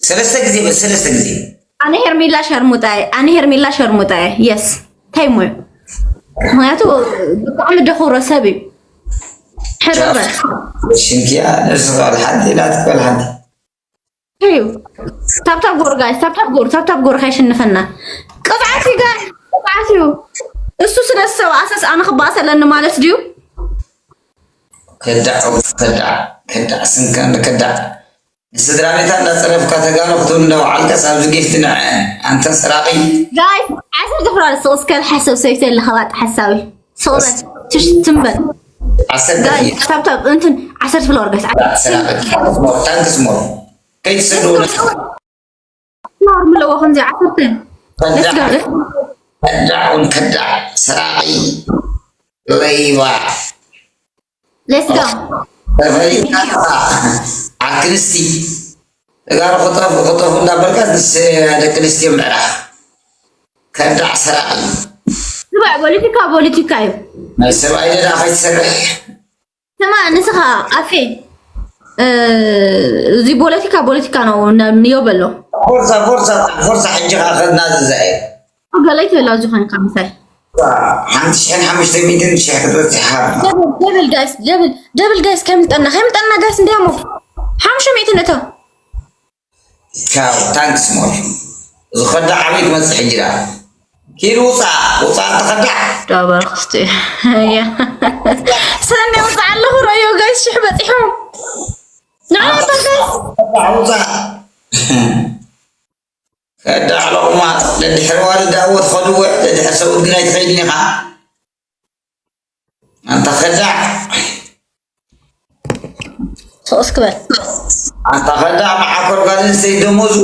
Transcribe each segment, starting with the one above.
ሰለስተ ግዜ በል፣ ሰለስተ ግዜ። ኣነ ሄርሜላ ሸርሙጣ እየ፣ ኣነ ሄርሜላ ሸርሙጣ እየ። የስ፣ እንታይ እሞ እዩ? ምክንያቱ ብጣዕሚ ደኹሮ ሰብ እዩ። ሕርር በል። ሽንኪያ ነብሲ በል ሓንቲ ኢላ ትበል ሓንቲ። እዩ። ታብታብ ጎር ጋይስ፣ ታብታብ ጎር፣ ታብታብ ጎር ከይሽንፈና። ቅብዓት እዩ ጋይስ፣ ቅብዓት እዩ። እሱ ስለ ዝሰብኣሰስ ኣነ ክበኣስ ኣለኒ ማለት ድዩ? ከዳዕ ከዳዕ ከዳዕ ስንካ ከዳዕ ንስድራ ቤታ እንዳጸረፍካ ተጋሩ ክትብል እንዳወዓልካስ ኣብዚ ጊፍቲ ንዐ ኣንተ ሰራቒ። ጋይስ፣ ዓሰርተ ፍራር ስቕ እስከ ሓሰብ ሰይፍቲ ኣለኻ ባጥ ሓሳዊ። ስቕ በል፣ ትሽ ትም በል። ዓሰርተ ጋይስ፣ ታብታብ እንትን ዓሰርተ ፍላወር ጋይስ። ሰራቒ። ታንክስ ሞር፣ ታንክስ ሞር። ከይትስድውና። ፍላወር ምለዎ ከምዚ ዓሰርተ። Let's go, let's go. ከዳዕ እውን ከዳዕ ሰራቒ ሌባ። Let's go. ተፈሊጥካ ኢኻ። ዓርክንስቲ ተጋሩ ክጠፉ ክጠፉ እንዳበልካ ምስ ደቂ ኣንስትዮ ምዕራፍ ከዳዕ ሰራቒ። ስማዕ፣ ፖለቲካ ፖለቲካ እዩ። ናይ ሰብኣይ ደዳ ከይትሰርሕ። ስማዕ፣ ንስኻ ኣፌ፣ እ፣ እዚ ፖለቲካ ፖለቲካ ነው ነ- ንዮ በሎ። ፎርሳ ፎርሳ ፎርሳ ሕጂ ኸዓ ከናዝዛ እየ። ገለ ይትበላ ኣብዚ ኮይንካ ምሳይ። ሓንቲ ሽሕን ሓሙሽተ ሚእትን ሽሕ ክትበፅሕ ኢኻ። ደብል ደብል ጋይስ፣ ደብል ደብል ጋይስ፣ ከምልጠና ከምልጠና ጋይስ፣ እንዲያሞ ሓሙሽተ ሚእቲ ነቶ። ቻው ታንክስ ሞር። ዝኸዳ ዓብይ ክመፅእ ሕጂ ዳ ኪድ ውፃ ውፃ ተኸዳ። ዳባ ክስቲ። ሰኒ ውፃ ኣለኹ ረዮ ጋይስ፣ ሽሕ በፂሖም። ንዓታ ጋይስ። ውፃ ከዳ ኣለኹማ። ደድሕሪ ዋልዳ ወትኸድወ ደድሕሪ ሰብኡት ግን ኣይትኸይድን ኢኻ። ኣንታ ከዳዕ ሶስ ክበል። ኣንታ ከዳዕ መዓኮር ጓል ኣንስተይቲ ደሞዙ።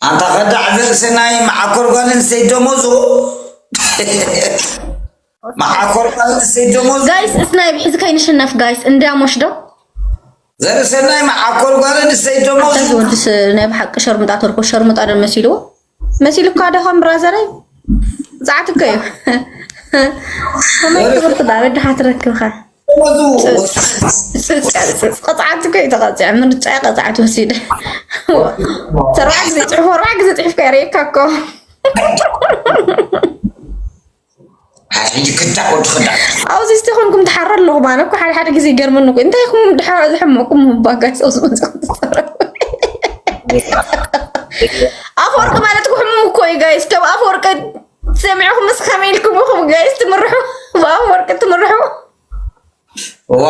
ኣንታ ከዳዕ ዘርእሰናይ መዓኮር ጓል ኣንስተይቲ ደሞዙ። መዓኮር ጓል ኣንስተይቲ ደሞዙ። ጋይስ እስናይ ብሕዚ ከይንሽነፍ ጋይስ እንዲያሞሽ ዶ? ዘርእሰናይ መዓኮር ጓል ኣንስተይቲ ደሞዙ። እዚ ወድስ ናይ ብሓቂ ሸርሙጣ ተርኮ ሸርሙጣ ዶ መሲልዎ? መሲልካ ዶ ከም ብራዘረይ? ጻዕት እኮ እዩ። ከመይ ክብርቲ ዳ በድሓ ትረክብካ? ደሞዙ። ጽ- ጽ- ጽ- ቅጽዓት እኮ እዩ ተቐጺዐ። ምርጫ ቅጽዓት ወሲደ። ተርባዕ ግዜ ጽሑፍ፣ ኣርባዕ ግዜ ጽሑፍካ የርእየካ እኮ። ሕጂ ክዳዕ ወዲ ክዳዕ። ኣብዚ እስቲ ኮንኩም ትሓሩ ኣለኹም። ኣነ እኮ ሓደ ሓደ ግዜ ይገርመኒ እኮ። እንታይ ኢኹም ድሓር ዝሕመቁም እባ ጋይስ፣ ኣብዚ መጽኹም ትጸረፉ? ኣፈወርቂ ማለት እኮ ሕሙም እኮ እዩ ጋይስ። ከም ኣፈወርቂ ሰሚዕኹም ምስ ከመይ ኢልኩም ኢኹም ጋይስ ትምርሑ? ብኣፈወርቂ ትምርሑ? ዋ።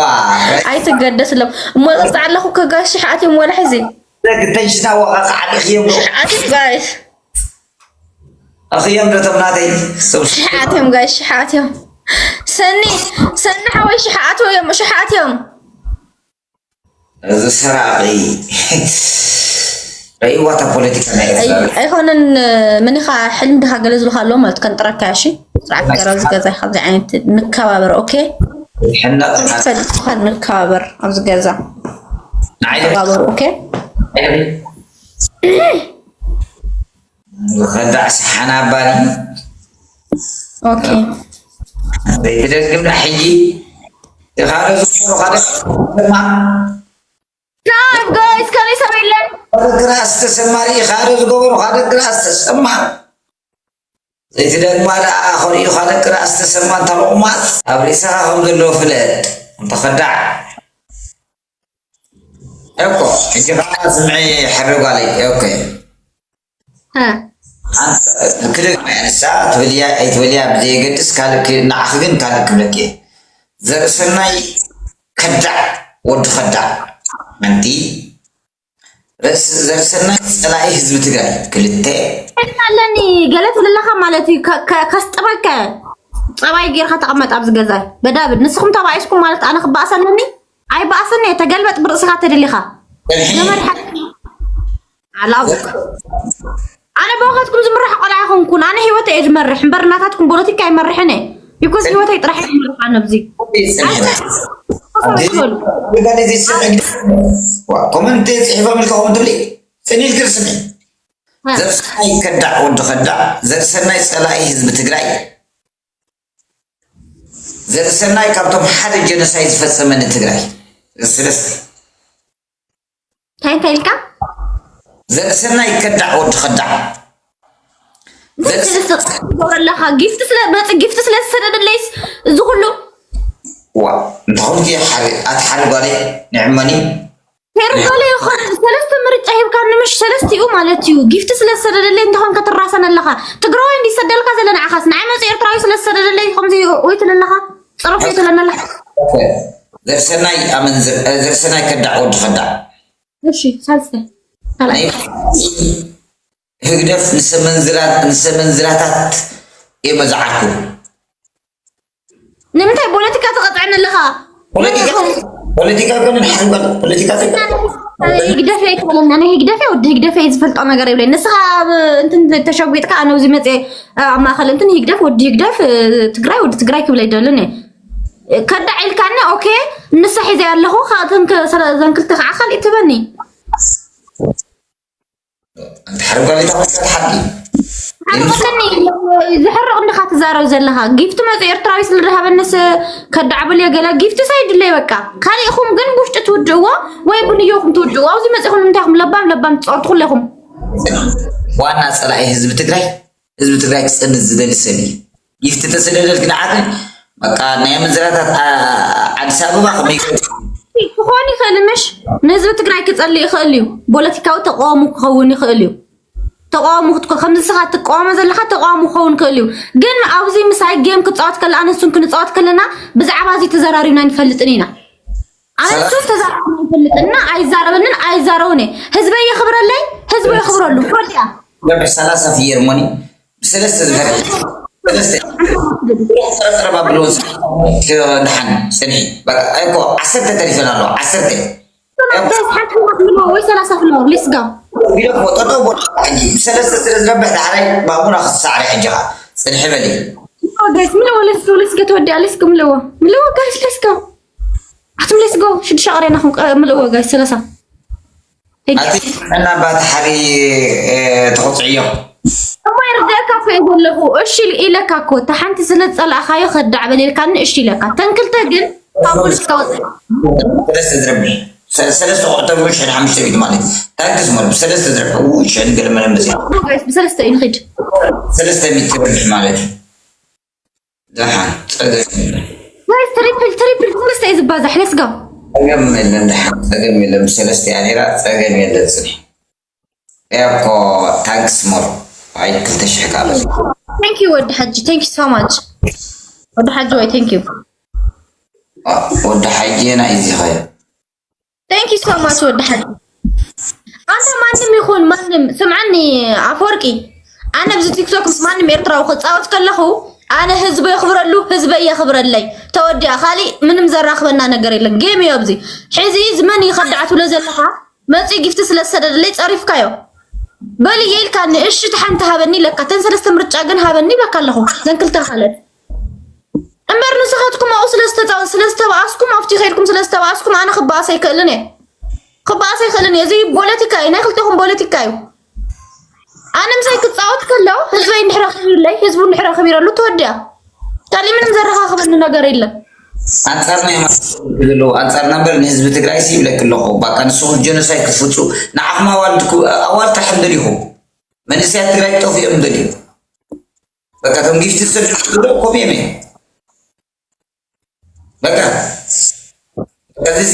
ኣይትገደስሎም። እሞ ጸጽ ኣለኹ ከጋሽ ሽሓት እዮም ወላ ሕዚ። ተንሽና ዋጋ ከዓቢ እዮም። ሽሓት እዮም ጋይስ። ኣኽዮም ዶ ተምናተይ ሰብ ሽሓት እዮም ጋይስ፣ ሽሓት እዮም። ሰኒ፣ ሰኒ ሓወይ ሽሓት እዮም፣ ሽሓት እዮም። እዚ ሰራቒ ረይዋታ ፖለቲካ ናይ ኣይ- ኤርትራ። ኣይኮነን። ምን ኢኻ ሕልም ድኻ ገለ ዝብልካ ኣለዎ ማለት ከንጥረካ እሺ። ስርዓት ገራ ኣብዚ ገዛ ኢኻ ኣብዚ ዓይነት ንከባበር ኦኬ። ሕነቕ ትፈልጥ ኢኻ ንከባበር ኣብዚ ገዛ ንዓይ ንከባበር ኦኬ። ዝኸዳዕ ሰሓና ኣባኒ ኦኬ። ዘይትደግምና ሕጂ ኢኻ ዶ ዝገበሩኻ ደቂ ራስ ተሰማ? ጋይስ ከመይ ሰብ የለን። ደቂ ራስ ተሰማ ርኢኻ ዶ ዝገበሩኻ ደቂ ራስ ተሰማ? ዘይትደግማ ደኣ ከሪኡኻ ደቂ ራስ ተሰማ እንተ ሎቕማጽ ኣብ ርእስኻ ከም ዘለዎ ፍለጥ እንተ ኸዳዕ። እኮ ሕጂ ኸዓ ስምዒ ሕሪ ጓለይ ኦኬ። እ። ክደግማ እያ ንሳ ትበልያ ኣይትበልያ ብዘየገድስ ካልእ ክ- ንዓኺ ግን ካልእ ክብለኪ እየ። ዘርእሰናይ ከዳዕ ወዲ ከዳዕ መንቲ ርእስ ዘርእሰናይ ጸላኢ ህዝቢ ትግራይ ክልተ ሕልና ኣለኒ ገለ ትብለካ ማለት እዩ ከ- ከ- ከስጥመከ ጸባይ ጌርካ ተቐመጥ ኣብዚ ገዛ በዳብድ ንስኹም ተባኢስኩም ማለት ኣነ ክበኣስ ኣለኒ ኣይበኣስን እየ ተገልበጥ ብርእስኻ ተደሊኻ ገመድ ሓ ኣላቡ ኣነ ብዋኻትኩም ዝምራሕ ቆልዓ ይኾንኩን ኣነ ህይወት እየ ዝመርሕ እምበር እናታትኩም ፖለቲካ ኣይመርሕን እየ ይኮስ ህይወተይ ጥራሕ እየ ዝመርሕ ኣነ ኣብዚ ኮመንት ጽሒፎም ኢልካ ከምኡ ትብሊ ጽን ኢልኪ ስምዒ ዘርሰናይ ከዳዕ ወዲ ከዳዕ ዘርሰናይ ጸላኢ ህዝቢ ትግራይ ዘርሰናይ ካብቶም ሓደ ጀኖሳይድ ዝፈጸመ ንትግራይ ስለስ እንታይ እንታይ ኢልካ? ዘርእሰናይ ከዳዕ ወዲ ከዳዕ። እንታይ ስለ ትገብረለኻ? ጊፍት ስለ መጽ ጊፍት ስለ ዝሰደደለይስ እዚ ኩሉ ዋ እንተኾንኪ ሓሪ ኣቲ ሓሪ ጓለይ ንዕመኒ ሄርጋለ ይኾን ሰለስተ ምርጫ ሂብካኒ ምሽ ሰለስቲኡ ማለት እዩ። ጊፍት ስለ ዝሰደደለይ እንተኾን ከትራሰነለኻ ትግራዋይ እንዲ ሰደልካ ዘለ ንዓኻስ ንዓይ መጽ ኤርትራዊ ስለ ዝሰደደለይ ከምዚ ወይ ትለለኻ ጽረፍ ወይ ትለነለኻ ዘርእሰናይ ኣመንዝር ዘርእሰናይ ከዳዕ ወዲ ከዳዕ እሺ ሳልስተ ካልኣይ ናይ ህግደፍ ንሰመንዝራት ንሰመንዝራታት እየ መዝዓርኩ። ንምንታይ ፖለቲካ ትቐጥዐኒ ኣለኻ? ፖለቲካ ፖለቲካ ኮነ ንሓንጓል ፖለቲካ ህግደፍ እየ ትበለና። ኣነ ህግደፍ እየ ወዲ ህግደፍ እየ ዝፈልጦ ነገር የብለይ። ንስኻ ኣብ እንትን ተሸጒጥካ ኣነ ኣብዚ መፅየ ኣብ ማእኸል እንትን ህግደፍ ወዲ ህግደፍ ትግራይ ወዲ ትግራይ ክብል ኣይደልን እየ። ከዳዕ ኢልካኒ ኦኬ ንሳ ሒዘ ኣለኹ ካብተን ዘን ክልተ ከዓ ካልእ ትበኒ ኣንቲ ሓርጓሊታ ወሰድ ሓቂ ሓርጎተኒ ዝሕርቕ እንድኻ ትዛረብ ዘለኻ ጊፍት መፁ ኤርትራዊ ስለ ዝሃበንስ ከዳዕብል እየ ገለ ጊፍት ሳይድለይ በቃ ካሊእኹም ግን ብውሽጢ ትውድእዎ ወይ ብንዮኹም ትውድእዎ ኣብዚ መፂኹም ንምንታይ ኹም ለባም ለባም ትፀወቱ ኩለኹም ዋና ፀላኢ ህዝቢ ትግራይ ህዝቢ ትግራይ ክፀንት ዝደሊ ሰብ እዩ ጊፍት ተሰደደልክ ንዓኺ በቃ ናይ ምንዝራታት ኣዲስ ኣበባ ከመይ ክኾን ይኽእል ምሽ ንህዝቢ ትግራይ ክፀልእ ይኽእል እዩ ፖለቲካዊ ተቃውሞ ክኸውን ይኽእል እዩ ተቃውሞ ክትኮ ከምዚ ስኻ ትቃወሞ ዘለኻ ተቃውሞ ክኸውን ይኽእል እዩ ግን ኣብዚ ምሳይ ጌም ክፃወት ከለ ኣነ እሱን ክንፃወት ከለና ብዛዕባ እዚ ተዘራሪብና ንፈልጥን ኢና ኣነ እሱ ተዛራሪብና ንፈልጥን እና ኣይዛረበንን ኣይዛረቡን እየ ህዝበይ የኽብረለይ ህዝቡ የኽብረሉ ኮዲያ ሰላሳ ፍየር ሞኒ ብሰለስተ ዝፈርሕ ሰለስተ ረብረብ ኣብልዎ ንሓን ፅንሒ በቃ እኮ ዓሰርተ ተሪፈን ኣለዋ ዓሰርተ ጋይስ ሓንቲ ፍልዋ ክምልዎ ወይ ሰላሳ ፍልዋ ሌትስ ጋው ቢሎ እኮ ጠጠው ቦ ሕጂ ብሰለስተ ስለ ዝረብሕ ዳሕራይ ባቡና ክሳዕሪ ሕጂ ኻ ፅንሒ በሊ ጋይስ ምልዎ ሌትስ ጎ ሌትስ ጎ ተወዲኣ ሌትስ ጎ ምልዎ ምልዎ ጋይስ ሌትስ ጎ ኣቱም ሌትስ ጎ ሽዱሽተ ቀሪና ኹም ምልዎ ጋይስ ሰላሳ ኣቲ እና ባቲ ሓሪ ተቆፅዕዮ እሞ ይርደእካ እኮ እየ ዘለኹ እሺ ኢለካ እኮ እታ ሓንቲ ስለ ዝፀላእኻዮ ከዳዕ በል ኢልካኒ እሺ ኢለካ ተን ክልተ ግን ካብ ፖሊስ ከወፅእ ሰለስተ ዝረብሕ ሰለስተ ቆጠር ሽሕን ሓሙሽተ ሚእቲ ማለት እዩ ታንክስ ሞር ብሰለስተ ዝረብሕ ውሸን ገለመለ መፅያ ብሰለስተ እዩ ንኽድ ሰለስተ ሚእቲ ትረብሕ ማለት እዩ ደሓን ፀገም የለን ጋይስ ትሪፕል ትሪፕል ብሰለስተ እዩ ዝባዛሕ ሌትስ ጎ ፀገም የለን ደሓን ፀገም የለን ብሰለስተ እያ ነይራ ፀገም የለን ፅንሒ እኮ ታንክስ ሞር ኣይ ክልተ ሽሕ ካልኦት Thank you ወዲ ሓጂ thank you so much ወዲ ሓጂ ወይ thank you ወዲ ሓጂ ናይ እዚ ኸ thank you so much ወዲ ሓጂ ኣንተ ማንም ይኹን ማንም ስምዓኒ ኣፈወርቂ ኣነ ኣብዚ ቲክቶክ ምስ ማንም ኤርትራዊ ክፃወት ከለኹ ኣነ ህዝቡ የኽብረሉ ህዝበይ የኽብረለይ ተወዲኣ ካሊእ ምንም ዘራኽበና ነገር የለን ጌም እዩ ኣብዚ ሕዚ እዚ መን እዩ ከዳዕ ትብሎ ዘለኻ መፂኡ ጊፍቲ ስለ ዝሰደደለይ ፀሪፍካዮ በሊ እየ ኢልካኒ እሺ እቲ ሓንቲ ሃበኒ ኢለካ እተን ሰለስተ ምርጫ ግን ሃበኒ ኢለካ ኣለኹ ዘን ክልተ ማለት እምበር ንስኻትኩም ኣብኡ ስለ ዝተፃወ ስለ ዝተባኣስኩም ኣብቲ ከይድኩም ስለ ዝተባኣስኩም ኣነ ክበኣስ ኣይክእልን እየ ክበኣስ ኣይክእልን እየ እዚ ፖለቲካ እዩ ናይ ክልቴኹም ፖለቲካ እዩ ኣነ ምሳይ ክፃወት ከሎ ህዝበይ እንድሕር ኣኽቢሩለይ ህዝቡ እንድሕር ኣኽቢረሉ ተወዲኣ ካሊእ ምንም ዘረኻኽበኒ ነገር የለን ኣንፃር ናይ ዘለዉ ኣንፃርና እምበር ንህዝቢ ትግራይ ሲ ይብለክ ኣለኹ ባቃ ንስኹም ጀኖሳይድ ክትፍፁ ንዓኹም ኣዋልድ ኣዋልድ ጥራሕ እንደሊኹም መንእሰያት ትግራይ ክጠፍኡ እዮም እንደልዩ በቃ ከም ጊፍቲ ዝሰዱ ዘለዉ ኮም እዮም በቃ እዚ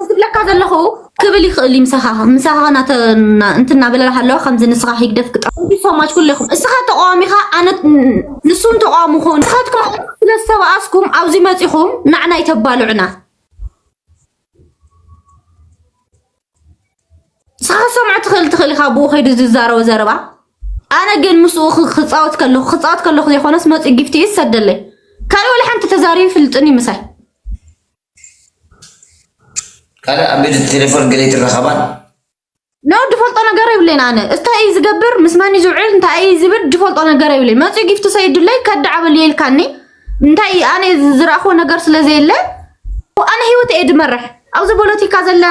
ዝብለካ ዘለኹ ክብል ይኽእል እዩ ምሳኻ ምሳኻ እንትን እናበለ ሃለዋ ከምዚ ንስኻ ህግደፍ ክጠ so much ኩለኹም እስኻ ተቃዋሚኻ ኣነ ንሱም ተቃዋሚ ክኸውን ንስኻትኩም ስለ ዝተባኣስኩም ኣብዚ መፂኹም ናዕና ይተባልዑና ንስኻ ክትሰምዖ ትኽእል ትኽእል ኢኻ ብኡ ከይዱ ዝዛረቦ ዘረባ ኣነ ግን ምስኡ ክፃወት ከለኹ ክፃወት ከለኹ ዘይኮነስ መፂኡ ጊፍቲ እዩ ዝሰደለይ ካልእ ወላ ሓንቲ ተዛሪቡ ይፍልጥን እዩ ምሳይ ካልእ ኣብ ቤት ቴሌፎን ገለ ይትረኸባል ኖ ድፈልጦ ነገር የብለይን ኣነ እንታይ እዩ ዝገብር ምስ መን እዩ ዝውዕል እንታይ እዩ ዝብል ድፈልጦ ነገር የብለይ መፂኡ ጊፍቲ ሰይዱለይ ከዳዕበል የልካኒ እንታይ ኣነ ዝረእኽዎ ነገር ስለ ዘየለ ኣነ ህይወት እየ ድመርሕ ኣብዚ ፖለቲካ ዘለ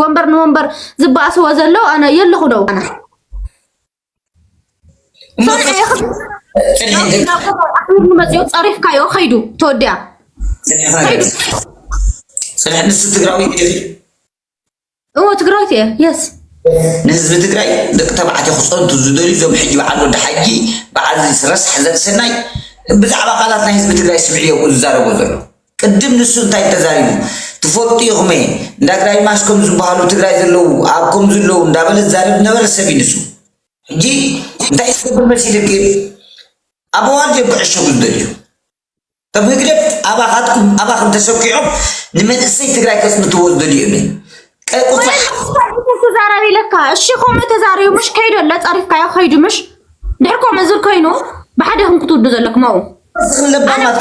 ወንበር ንወንበር ዝበኣስዎ ዘሎ ኣነ የለኹ ዶ ኣነ ኣሕምር ንመፅኦ ፀሪፍካዮ ከይዱ ተወዲኣ ፅንሕ ንሱ ትግራዊ እዎ ትግራዊት እየ። የስ ንህዝቢ ትግራይ ደቂ ተባዕትዮ ክፀንቱ ዝደልዩ እዞም ሕጂ በዓል ወዲ ሓጂ በዓል ረሳሕ ዘርእሰናይ ብዛዕባ ቃላት ናይ ህዝቢ ትግራይ ስምዕዮ ዝዛረቦ ዘሎ። ቅድም ንሱ እንታይ ተዛሪቡ ትፈልጡ ኢኹም? እንዳ ግራይ ማስኮም ዝበሃሉ ትግራይ ዘለዉ ኣብ ከም ዘለዉ እንዳበለ ዝዛረብ ነበረ ሰብ እዩ ንሱ። ሕጂ እንታይ ዝገብር መሲልክ? ኣብ ዋልድ እዮም ክዕሸጉ ዝደልዩ። ከም ህግደፍ ኣባኻትኩም ኣባኽም ተሰኪዖም ንመንእሰይ ትግራይ ከፅንትዎ ዝደልዩ እዮም። ቀቁፃ ተዛረብ ኢለካ። እሺ ከምኡ ተዛሪቡ ምሽ ከይዱ ኣሎ ፃሪፍካዮ ከይዱ ምሽ ድሕር ከምኡ ዝል ኮይኑ ብሓደ ክም ክትውዱ ዘለኩም ኣው ለባማት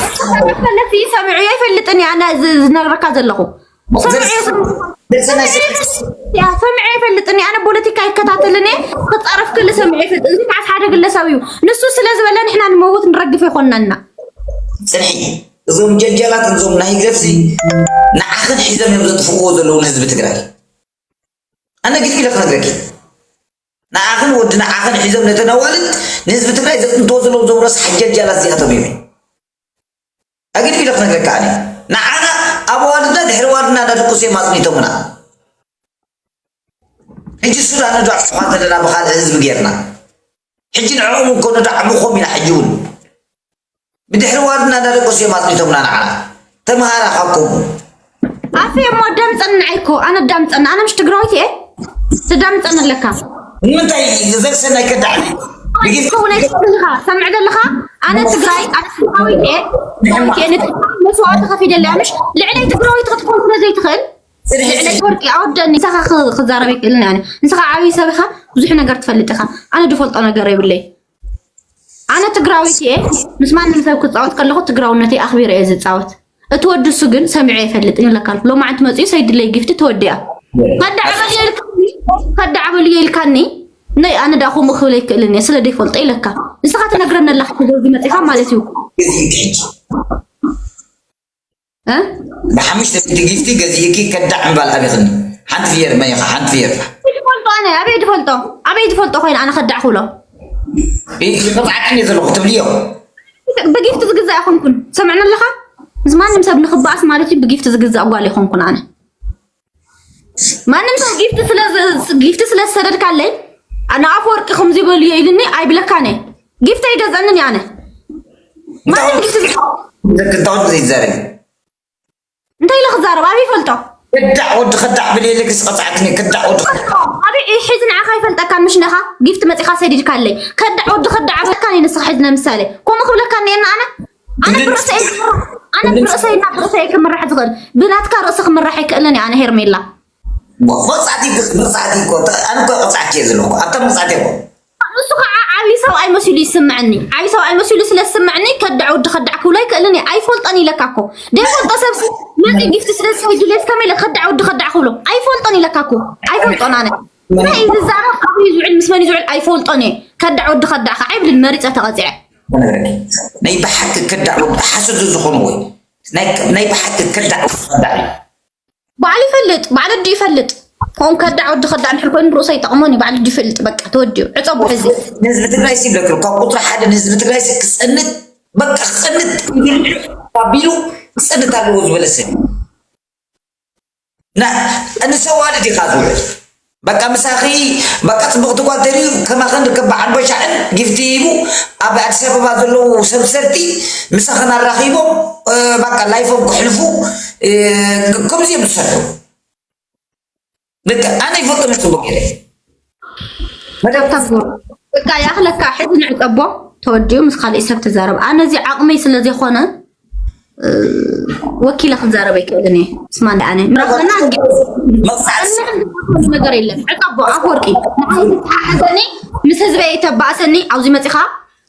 ፈለሲ ሰሚዑ ኣይፈልጥን እየ ኣነ ዝ- ዝነግረካ ዘለኹ ሰሚዑ ደሰናይ ያ ሰምዐ ይፈልጥኒ ኣነ ፖለቲካ ይከታተልኒ ክፃረፍ ክል ሰምዐ ይፈልጥ እዚ መዓስ ሓደ ግለሰብ እዩ ንሱ ስለ ዝበለ ንሕና ንመውት ንረግፍ ይኮንና ፅንሒ እዞም ጀልጀላት እዞም ናይ ህግደፍሲ ንዓኽን ሒዞም እዮም ዘጥፍእዎ ዘለዉ ንህዝቢ ትግራይ። ኣነ ግልፅ ኢለ ክነግረኪ ንዓኽን ወዲ ንዓኽን ሒዞም ነተን ኣዋልድ ንህዝቢ ትግራይ ዘጥንትዎ ዘለዉ እዞም ረሳሕ ጀልጀላት እዚኣቶም እዮም። ኣግድ ኢለ ክነግረካ ኣነ ንዓና ኣብ ዋልድና ድሕሪ ዋልድና እንዳደቀሱ እዮም ኣፅኒቶምና። ሕጂ ሱዳን ንዶ ኣሕዋት ዘለና ብካልእ ህዝቢ ጌርና ሕጂ ንዕኦም እንኮ ንዳዕምኾም ኢና ሕጂ እውን ብድሕሪ ዋልድና እንዳደቀሱ እዮም ኣፅኒቶምና ንዓና ተምሃራ ካብ ከምኡ ኣፌ እሞ ኣዳምፀኒ ንዓይ እኮ ኣነ ኣዳምፀኒ ኣነ ምሽ ትግራዊት እየ ትዳምፀኒ ኣለካ ንምንታይ ዘርሰናይ ከዳዕኒ ብጊፍ ከውነ ዘለኻ ሰምዕ ዘለኻ ኣነ ትግራይ ኣነ ትግራዊት እየ ትግራዊት እየ ንትግራይ መስዋዕቲ ከፊደለያ ምሽ ልዕለይ ትግራዊት ክትኮን ስለ ዘይትኽእል ልዕለይ ወርቂ ኣወደኒ ንስኻ ክ- ክዛረብ ይክእልን ኣነ ንስኻ ዓብዪ ሰብ ኢኻ ብዙሕ ነገር ትፈልጥ ኢኻ ኣነ ዝፈልጦ ነገር የብለይ ኣነ ትግራዊት እየ ምስ ማንም ሰብ ክፃወት ከለኹ ትግራውነተይ ኣኽቢረ እየ ዝፃወት እቲ ወዲ እሱ ግን ሰሚዑ ኣይፈልጥን ይብለካ ኣሎ ሎማዓንቲ መፅኡ ሰይድለይ ጊፍቲ ተወዲኣ ከዳዕ በልዮ ኢልካኒ ከዳዕ በልዮ ኢልካኒ ነይ ኣነ ዳ ከምኡ ክብል ኣይክእልን እየ ስለ ዘይፈልጦ ኢለካ ንስኻ ትነግረኒ ኣለካ ተዘዚ መፂኻ ማለት እዩ እ? ብሓሙሽተ ሚእቲ ጊፍቲ ገዚእኪ ከዳዕ ምባል ኣቢኽኒ ሓንቲ ፍየር መን ኢኻ ሓንቲ ፍየር ትፈልጦ ኣነ ኣበይ ትፈልጦ ኣበይ ትፈልጦ ኮይነ ኣነ ከዳዕ ክብሎ ይቕፃዕክን እየ ዘለኹ ትብልዮ ብጊፍቲ ዝግዛእ ኣይኮንኩን ሰምዕኒ ኣለኻ ምስ ማንም ሰብ ንክበኣስ ማለት እዩ ብጊፍቲ ዝግዛእ ጓል ኣይኮንኩን ኣነ ማንም ሰብ ጊፍቲ ስለ ጊፍቲ ስለ ዝሰደድካለይ ኣነ ኣፍ ወርቂ ከም ዝበልዮ ኢልኒ ኣይብለካን እየ ጊፍቲ ኣይገዝአንን እየ ኣነ ማንም ጊፍቲ ዝገ- ዘክታወት ዘይዛረብ እንታይ ኢለ ክዛረብ ኣበይ ይፈልጦ ከዳዕ ወዲ ከዳዕ ብልየለክስ ቐፃዕክኒ ከዳዕ ወዲ ከዳዕ ኣበይ ሒዚ ንዓኻ ይፈልጠካ ምሽ ነኻ ጊፍቲ መፂኻ ሰዲድካለይ ከዳዕ ወዲ ከዳዕ ብለካ ንስኻ ሒዚ ንምሳሌ ከምኡ ክብለካ እኒአና ኣነ ኣነ ብርእሰይ ኣነ ብርእሰይ እና ብርእሰይ ክምራሕ ዝኽእል ብናትካ ርእሲ ክምራሕ ኣይክእልን እየ ኣነ ሄርሜላ መቕፃዕቲ መቕፃዕቲ እኮ ኣነ እኮ ቐፃዕኪ እየ ዘለኹ ኣብታ መቕፃዕቲ እኮ ንሱ ከዓ ዓብዪ ሰብኣይ መሲሉ ይስምዐኒ ዓብዪ ሰብኣይ መሲሉ ስለ ዝስምዐኒ ከዳዕ ወዲ ከዳዕ ክብሎ ኣይክእልን እየ ኣይፈልጦን ኢለካ እኮ ዘይፈልጦ ሰብ መፂ ጊፍቲ ስለ ዝሰይዱለስ ከመይ ኢለ ከዳዕ ወዲ ከዳዕ ክብሎ ኣይፈልጦን ኢለካ እኮ ኣይፈልጦን ኣነ እንታይ እዩ ዝዛረብ ካብኡ ዝውዕል ምስ መን እዩ ዝውዕል ኣይፈልጦን እየ ከዳዕ ወዲ ከዳዕ ከዓ ይብልን መሪፀ ተቐፂዐ ናይ ብሓቂ ከዳዕ ወዲ ሓሰዱ ዝኾኑ ወይ ናይ ብሓቂ ከዳዕ ወዲ ከዳዕ እዩ ባዕሉ ይፈልጥ ባዕሉ ኣዱ ይፈልጥ ከምኡ ከዳዕ ወዲ ከዳዕ እንድሕር ኮይኑ ርእሱ ኣይጠቕሞን እዩ ባዕሉ ኣዱ ይፈልጥ በቃ ተወዲኡ ዕፀቦ ሕዚ ንህዝቢ ትግራይ ሲ ይብለክሉ ካብ ቁፅሪ ሓደ ንህዝቢ ትግራይ ሲ ክፀንት በቃ ክፀንት ኣቢሉ ክፀንት ኣለዎ ዝበለ ሰብ ንሰዋድድ ኢኻ ዝውዕል በቃ ምሳኺ በቃ ፅብቕቲ ጓል ተሪኡ ከማኸን ርከብ በዓል በሻዕን ጊፍቲ ሂቡ ኣብ ኣዲስ ኣበባ ዘለዉ ሰብ ሰርቲ ምሳኸን ኣራኺቦም በቃ ላይፎም ክሕልፉ ከምዚ እዮም ዝሰርሑ በቃ ኣነ ይፈልጦም ፅቡቅ ገይረ በቃ ይኣኽለካ ሕዚ ንዕፀቦ ተወዲኡ ምስ ካሊእ ሰብ ተዛረብ ኣነ እዚ ዓቕመይ ስለ ዘይኮነ ወኪለ ክዛረብ ኣይክእልን እየ ስማ ኣነ ምራኸና ነገር የለን ዕፀቦ ኣፍወርቂ ንዓይ ዝተሓሓዘኒ ምስ ህዝበይ ኣይተባእሰኒ ኣብዚ መፂኻ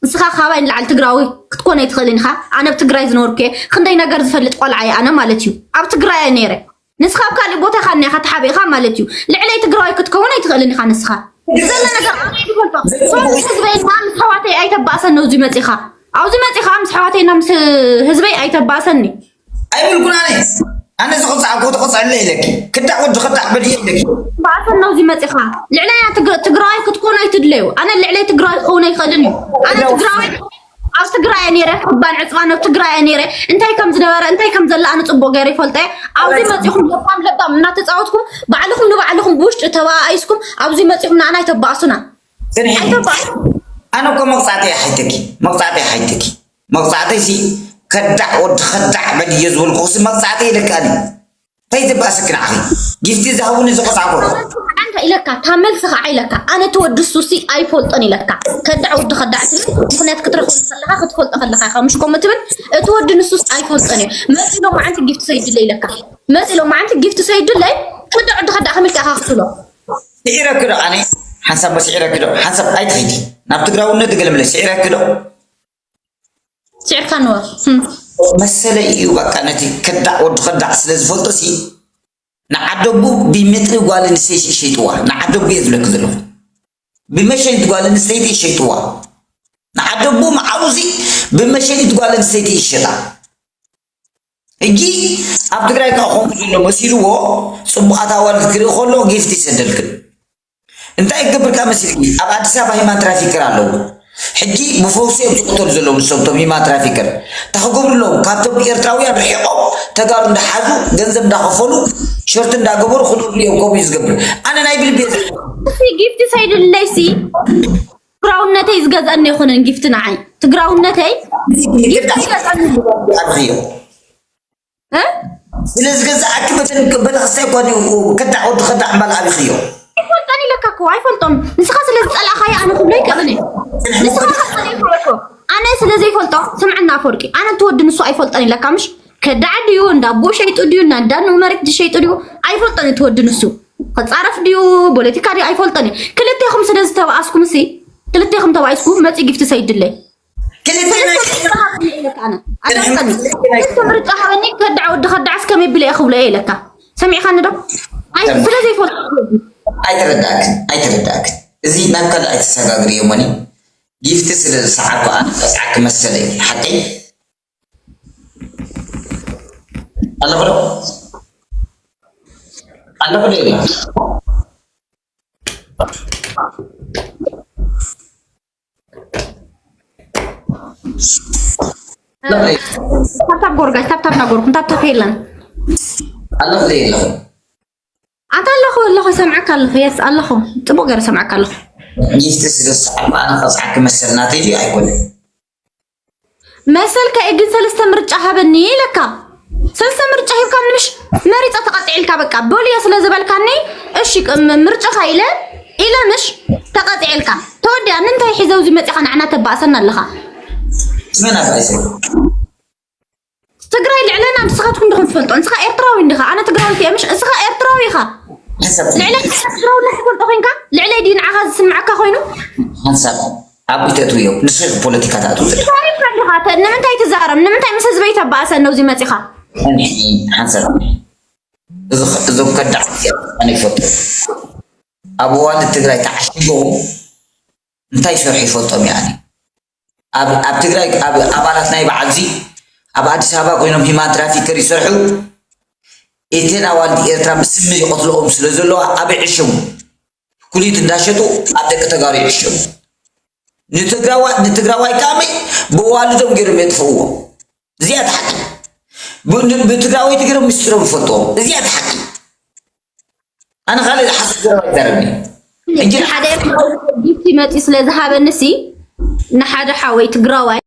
ንስኻ ካባይ ንላዕሊ ትግራዊ ክትኮን ኣይትኽእልን ኢኻ ኣነ ኣብ ትግራይ ዝነበርኩ እየ ክንደይ ነገር ዝፈልጥ ቆልዓ እየ ኣነ ማለት እዩ ኣብ ትግራይ እየ ነይረ ንስኻ ኣብ ካልእ ቦታ ኢኻ እኒኻ ተሓቢእኻ ማለት እዩ። ልዕለይ ትግራዋይ ክትከውን ኣይትኽእልን ኢኻ ንስኻ። ዘለ ነገር ኣነ ይፈልጦ። ሶሪ ህዝበይ ኢኻ ምስ ኣሕዋተይ ኣይተባእሰኒ ኣብዚ መጺኻ። ኣብዚ መጺኻ ምስ ኣሕዋተይና ምስ ህዝበይ ኣይተባእሰኒ። ኣይብልኩን ኣነ ኣነ ዝቕፃዕ እኮ ተቐፅዐለ ኢለኪ ክዳዕ ወዲ ክዳዕ በድየ ኢለኪ። ባእሰኒ ኣብዚ መጺኻ። ልዕለይ ትግራዋይ ክትኮኑ ኣይትድለዩ። ኣነ ልዕለይ ትግራዋይ ክኸውን ኣይኽእልን እዩ። ኣነ ትግራዋይ ኣብ ትግራይ እየ ነይረ፣ ክባን ዕፅባን ኣብ ትግራይ እየ ነይረ። እንታይ ከም ዝነበረ እንታይ ከም ዘላ ኣነ ፅቡቅ ገይረ ይፈልጦ እየ። ኣብዚ መፂኹም ለባም ለባም እናተፃወትኩም ባዕልኹም ንባዕልኹም ብውሽጢ ተባኣኢስኩም ኣብዚ መፂኹም ንኣና ኣይተባእሱና። ስንሒ፣ ኣይተባእሱ። ኣነ እኮ መቕፃዕቲ እየ ሓይተኪ፣ መቕፃዕቲ እየ ሓይተኪ። መቕፃዕቲ ሲ ከዳዕ ወዲ ከዳዕ በል እየ ዝበልኩ ሲ መቕፃዕቲ ይልካኒ። እንታይ ዘባእሰኪ ንዓኺ? ጊፍቲ ዝሃቡኒ ዝቐፃዕኩ። ኣንተ ኢለካ፣ እታ መልሲ ከዓ ኢለካ፣ ኣነ እቲ ወዲ እሱ ሲ ኣይፈልጦን ኢለካ። ከዳዕ ወዲ ከዳዕ ትብል ምኽንያት ክትረኽቦ ከለኻ፣ ክትፈልጦ ከለኻ ኢኻ፣ ምሽ ከምኡ ትብል። እቲ ወዲ ንሱስ ኣይፈልጦን እዩ። መፂ ሎማዓንቲ ጊፍቲ ሰይድለይ ኢለካ። መፂ ሎማዓንቲ ጊፍቲ ሰይድለይ፣ ከዳዕ ወዲ ከዳዕ ከመይ ኢልካ ኢኻ ክትብሎ? ስዒረኪ ዶ ኣነ? ሓንሳብ ስዒረኪ ዶ? ሓንሳብ ኣይትኸይዲ። ናብ ትግራውነት ገለመለ ስዒረኪ ዶ? ስዒርካ ንወር። ህም። መሰለይ እዩ በቃ ነቲ ከዳዕ ወዲ ከዳዕ ስለ ዝፈልጦ ሲ ንዓደቡ ብመጥሪ ጓል ኣንስተይቲ ይሸይጥዋ። ንዓደቡ እየ ዝብለኪ ዘለኹ። ብመሸኒት ጓል ኣንስተይቲ ይሸይጥዋ። ንዓደቡ መዓውዚ ብመሸኒት ጓል ኣንስተይቲ ይሸጣ። ሕጂ ኣብ ትግራይ ከዓ ከምኡ ዘሎ መሲልዎ ፅቡቓት ኣዋልድ ክርኢ ከሎ ጊፍቲ ይሰደልክን። እንታይ ክገብርካ መሲልኪ? ኣብ ኣዲስ ኣበባ ሂማን ትራፊከር ኣለዉ። ሕጂ ብፈውሲ እዮም ዝቕተሉ ዘለዉ ንሶም ቶም ሂማን ትራፊከር። እንታይ ክገብሩ ኣለዎም? ካብቶም ኤርትራውያን ርሒቖም ተጋሩ እንዳሓዙ ገንዘብ እንዳኸፈሉ ሸርት እንዳገበሩ ክነብሩ እዮም። ከምኡ እዩ ዝገብር። ኣነ ናይ ብልቢ እየ ዘ- እሲ ጊፍቲ ሰይድለይ ሲ ትግራውነተይ ዝገዝአኒ ኣይኮነን ጊፍቲ ንዓይ። ትግራውነተይ ጊፍቲ ዝገዝአኒ ኣብኽዮ። እ? ስለ ዝገዝኣኪ በተን በለኽሳይ እኳ ድዩ ከዳዕ ወዲ ከዳዕ እምባል ኣብኽዮ። ኣይፈልጠን ኢለካ እኮ ኣይፈልጦን። ንስኻ ስለ ዝፀላእኻዮ ኣነ ክብሎ ይቀብን እየ። ንስኻ ከፀሊእካ እኮ ኣነ ስለ ዘይፈልጦ ስምዕና ኣፈወርቂ ኣነ እንትወዲ ንሱ ኣይፈልጠን ኢለካ ምሽ ከዳዕ ድዩ እንዳ ኣቦ ሸይጡ ድዩ እንዳ እንዳ ንኡ መሬት ዝሸይጡ ድዩ ኣይፈልጦን። እንትወዲ ንሱ ክፃረፍ ድዩ ፖለቲካ ድዩ ኣይፈልጦን እየ። ክልቴኹም ስለ ዝተባኣስኩም ሲ ክልቴኹም ተባኢስኩም መፂ ጊፍቲ ሰይድለይ ክልቴና ክልተ ምርጫ ሃበኒ ከዳዕ ወዲ ከዳዕስ ከመይ ብለ እየ ክብሎ እየ ኢለካ ሰሚዕካኒ ዶ? ኣይ ስለ ዘይፈልጦ ኣይተረዳእክን ኣይተረዳእክን። እዚ ናብ ካልእ ኣይተሰጋግርዮ እሞኒ ጊፍቲ ስለ ዝሰዓብኩ ኣነ ቀፅዓኪ መሰለይ። ሓቀይ ኣለኹ ዶ ኣለኹ ዶ የለ ታብታብ ጎርጋሽ ታብታብ ናጎርኩም ታብታብ የለን ኣለኹ ዶ የለኹ ኣንተ ኣለኹ ኣለኹ ይሰምዓካ ኣለኹ የስ ኣለኹ ፅቡቅ ገይረ ሰምዓካ ኣለኹ። ጊፍቲ ስለ ዝሰዓብኩ ኣነ ቀፅዓኪ መሰል ናተይ ድዩ ኣይኮነን። መሰልካ እዩ ግን ሰለስተ ምርጫ ሃበኒ ኢለካ። ሰለስተ ምርጫ ሂብካኒ ምሽ መሪፀ ተቐፂዕልካ በቃ በልዮ ስለ ዝበልካኒ እሺ ቅ- ም- ምርጫኻ ኢለ ኢለ ምሽ ተቐፂዕልካ ተወዲኣ ንምንታይ ሒዘው እዚ መፂኻ ንዓና ተባእሰና ኣለኻ። ስመን ኣባይሰ ትግራይ ልዕለና ንስኻትኩም ድኹም ትፈልጦ ንስኻ ኤርትራዊ እንዲኻ ኣነ ትግራዊት እየ ምሽ እስኻ ኤርትራዊ ኢኻ። ሓንሳብ ልዕለ ትግራውነት ትፈልጦ ኮይንካ ልዕለይ ድዩ ንዓኻ ዝስምዓካ ኮይኑ? ሓንሳብ ኣብ ኢተእትውዮ ንስኺ ፖለቲካ ትኣትው ዘለኺ ታሪክ ኣለኻ ተ- ንምንታይ ትዛረብ ንምንታይ ምስ ህዝበይ ተባእሰ ነውዚ መፂኻ? እንሒ ሓንሳብ እዞም ከዳዕ ኣነ ይፈልጦ ኣብ ዋልድ ትግራይ ተዓሽጎም እንታይ ይሰርሑ ይፈልጦም እየ ኣነ ኣብ ኣብ ትግራይ ኣብ ኣባላት ናይ በዓል እዚ ኣብ ኣዲስ ኣበባ ኮይኖም ሂማን ትራፊከር ይሰርሑ እተን ኣዋልድ ኤርትራ ብስሚ ይቐትልኦም ስለ ዘለዋ ኣበይ ዕሸጉ ኩሊት እንዳሸጡ ኣብ ደቂ ተጋሩ ይዕሸጉ ንትግራዋ ንትግራዋይ ከኣመይ ብዋልዶም ገይሮም የጥፍእዎ እዚኣ ትሓቂ ብትግራወይቲ ገይሮም ምስጢሮም ይፈልጥዎም እዚኣ ትሓቂ ኣነ ካልእ ሓሶት ዘረባ ይዛረብኒ ሕጂ ሓደ ጊፍቲ መፂ ስለ ዝሃበኒ ሲ ንሓደ ሓወይ ትግራዋይ